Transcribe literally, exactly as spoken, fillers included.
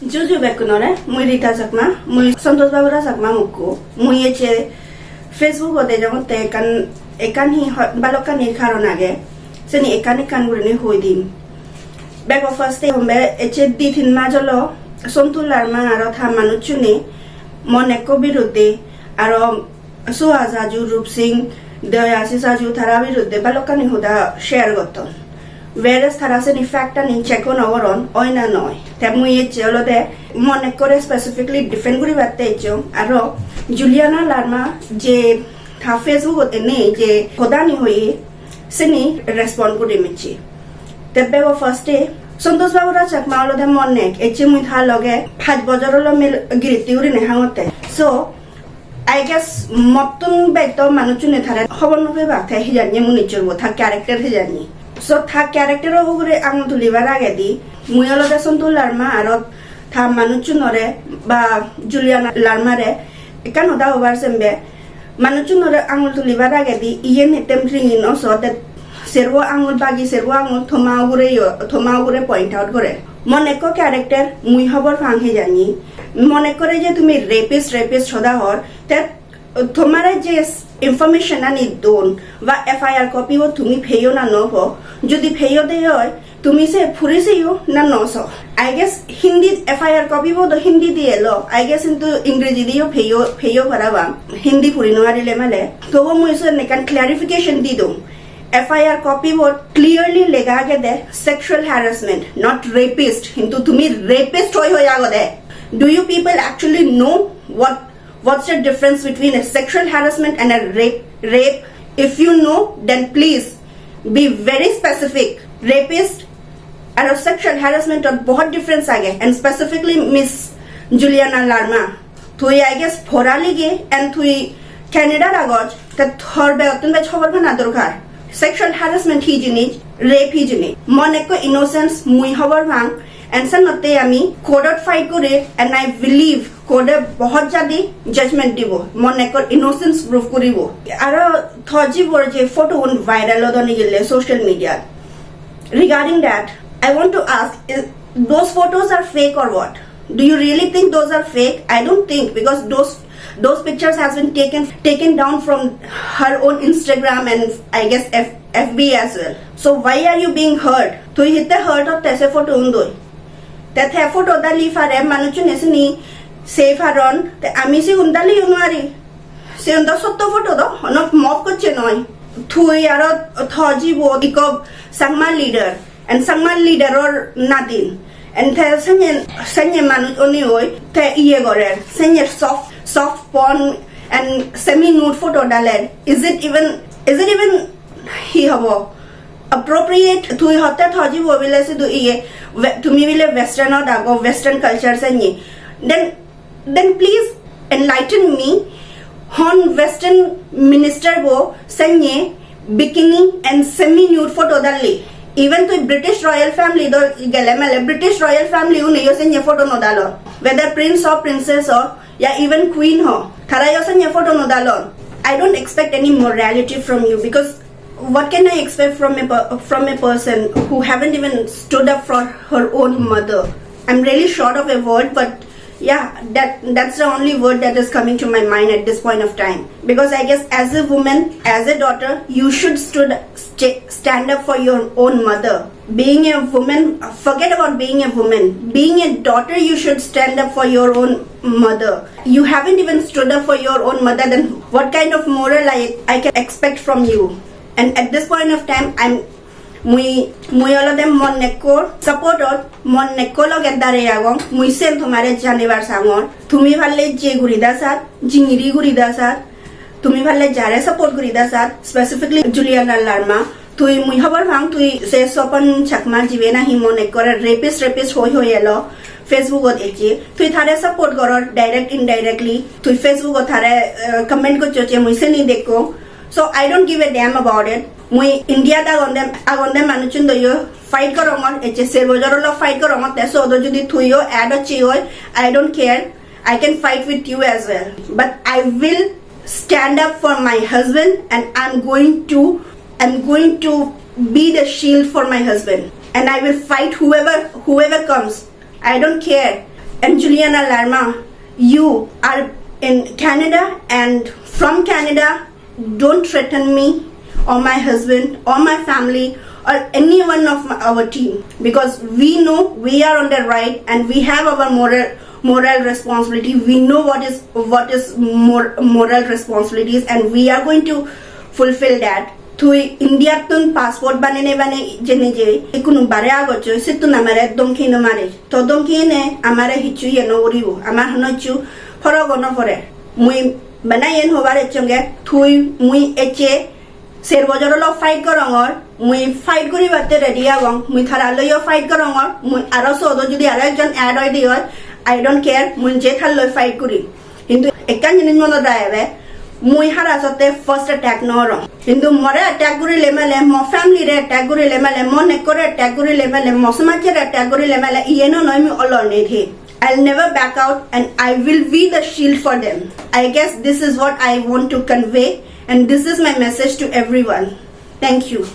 Juju bekkunore, mui Rita Chakma, mui Santosh Babura Chakma mukku. Mui ecche Facebook-ot ejongotte ekkan, ekkan hi ho-, balokkani karon age. Seni ekkan ekkan gurinei hoi dim. Bego first-e hombe ecche di tin maj olo Sontu Larma aro ta manuchchune Mon Ekko biruddhe aro Suhas Aju, Rup Singh, Dayashish Aju tara biruddhe balokkani hoda share gotton. Whereas tara seni fact ani check-o no goron, oi na noi. Te mui ecche olode Mon Ekkore specifically defend guribatte ecchong. Aro Juliana Larma je ta Facebook-ot ene je hodani hoye seni respond guri micche. Te bego first-e Santosh Babura Chakma olode Mon Ek, ecche mui ta loge pach bojor olo mil giritti gurinei hangotte. So, I guess mottun bej do manuchchune tare hobor no pebak te hijeni munichchor bo, ta character hijeni. So ta character-o ugure angul tulibar agedi mui olode Sontu Larma aro ta manuchchunore ba Juliana Larmare ekkan hoda hobar sembe, manuchchunore angul tulibar agedi iyen hittem ringin oso te serbo angul, bagi serbo angul toma ugure yo, toma ugure point out gore. Mon Ekko character mui hobor pang hijeni. Mon Ekkore je tumi rapist, rapist hoda hor, te tomare je s-, information ani don ba F I R copy bo tumi peyo na no po, jodi peyo de oi, tumi se puri seyo na no so. I guess Hindi F I R copy bo do Hindi di elo, I guess hintu Ingreji diyo peyo, peyo parapang, Hindi puri no arile male. Tobo mui sen ekkan clarification di dong. F I R copy bot clearly lega agede sexual harassment, not rapist. Hintu tumi rapist hoi hoi agode. Do you people actually know what, what's the difference between a sexual harassment and a rape? Rape, if you know, then please be very specific. Rapist aro sexual harassment ot bahut difference age, and specifically Miss Juliana Larma. Tui, I guess, porali ge and tui Canada agoj, te tor begottun bej hobor pana dorkar. Sexual harassment hi jinis, rape hi jinis. Mon Ekko innocence mui hobor pang, and senotte ami court-ot fight guri, and I believe court-e bahut jadi judgment dibo. Mon Ekkor innocence proof guribo. Aro Thojibor je photo un viral odon gelle social media. Regarding that, I want to ask, is, those photos are fake or what? Do you really think those are fake? I don't think, because those, those pictures has been taken, taken down from her own Instagram and I guess F-, F B as well. So why are you being hurt? Tui hitte hurt otte se photo un doi? Te te photo dali pare manuchune sini sei paron, te ami sigun daliyo no pari. Sigun do sotto photo do, hono mock gocche noi. Tui aro Thojibot ikko Changma leader, and Changma leader or nadin. And te sanye, sanye manuj oni oi, te iye gorer, sanye soft, soft porn and semi nude photo daler. Is it even, is it even hi hobo appropriate? Tui hotte Thojibo bile sidu iye, we-, tumi bile western ot ago, western culture sanye. Then, then please enlighten me, hon western minister bo sanye bikini and semi nude photo dalli? Even tui British royal family do gele male, British royal family une yo sanye photo no dalon. Whether prince or princess or ya even queen ho, tara yo sanye photo no dalon. I don't expect any morality from you, because what can I expect from a per-, from a person who haven't even stood up for her own mother? I'm really short of a word, but yeah, that, that's the only word that is coming to my mind at this point of time. Because I guess as a woman, as a daughter, you should stood, st-, stand up for your own mother. Being a woman, forget about being a woman. Being a daughter, you should stand up for your own mother. You haven't even stood up for your own mother, then what kind of moral I, I can expect from you? And at this point of time, I'm, mui, mui olode Mon Ekkor support ot, Mon Ekko loge dare agong, mui sen tomare janebar sangor. Tumi parle je guri da sat, jingiri guri da sat, tumi parle jare support guri da sat, specifically Juliana Larma. Tui, mui hobor pang tui se Sopan Chakma jibe nahi Mon Ekkore rapist, rapist hoi hoi elo Facebook ot ecche. Tui tare support goror direct indirectly. Tui Facebook ot tare, eh, comment goccho je mui seni dekko. So I don't give a damn about it. Mui India agonde, agonde manuchun do yo fight gorongor, ecche ser bojor olo fight gorongor, te so do jodi tui yo add ocche oi, I don't care. I can fight with you as well, but I will stand up for my husband, and I'm going to, I'm going to be the shield for my husband, and I will fight whoever, whoever comes. I don't care. And Juliana Larma, you are in Canada, and from Canada, don't threaten me or my husband or my family or anyone of my, our team, because we know we are on the right and we have our moral moral responsibility. We know what is what is mor- moral responsibilities, and we are going to fulfill that. Tui India tun passport banene bane jene je ikunu bare agocchoi, sittun amare domki no mare. To domki ene amare hicchu ye no uribo. Amar hono hicchu forogo no pore. Mui bana yen hobar ecchonge, tui mui ecche ser bojor olo fight gorongor, mui fight guribatte ready agong, mui tara loiyo fight gorongor, mui aro sodo judi aro ekjon add oi di oi, I don't care, mui je thar loi fight guri. Hintu ekkan jinis monot ragebe, mui hara sotte first attack no gorong. Hintu more attack gurile mele, mo family re attack gurile mele, mo nekkore attack gurile mele, mo somajjore attack gurile mele, iye no noi mui olor nei the. I'll never back out and I will be the shield for them. I guess this is what I want to convey and this is my message to everyone. Thank you.